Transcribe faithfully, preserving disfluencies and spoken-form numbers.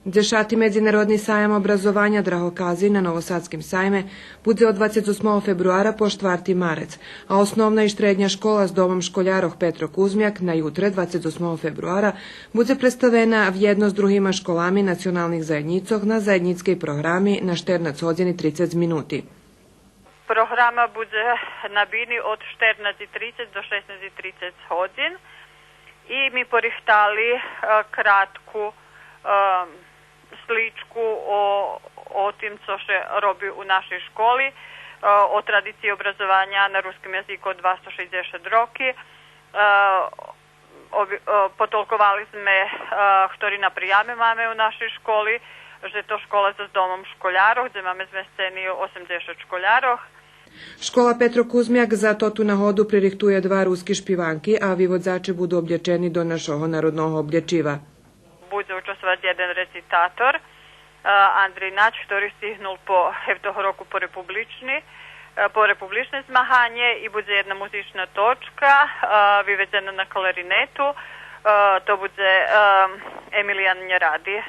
Дзешати Медзинародни саям образованя Драгокази на Новосадским сайме будзе од двацец осмого фебруара по штварти марец, а Основна и штредня школа з домом школярох Петро Кузмяк на ютре, двацец осмого фебруара, будзе представена вєдно з другима школами националних заєднїцох на заєднїцкей програми на штернац годзин и трицец минути. Програма будзе на бини од штернац и трицец до шеснац и трицец годзин. И ми порихтали, е, кратку, е, сличку о, о тим цо ше роби у нашей школи, е, о традициї образованя на руским язику од двасто шейдзешат роки. Е, оби-, е, потолковали зме, е, хтори наприями маме у нашей школи, же то школа зоз домом школярох, дзе маме змесцени осемдзешат школярох. Школа Петро Кузмяк за тоту нагоду пририхтує два руски шпиванки, а виводзаче буду облєчени до нашого народного облєчива. Будзе участвовац єден рецитатор, е, Андрей Нач, хтори стигнул по, гевтого року по републични, е, по републичне змаганє, и будзе єдна музична точка, е, виведзена на кларинету, е, то будзе, е, Емилиян Нєради.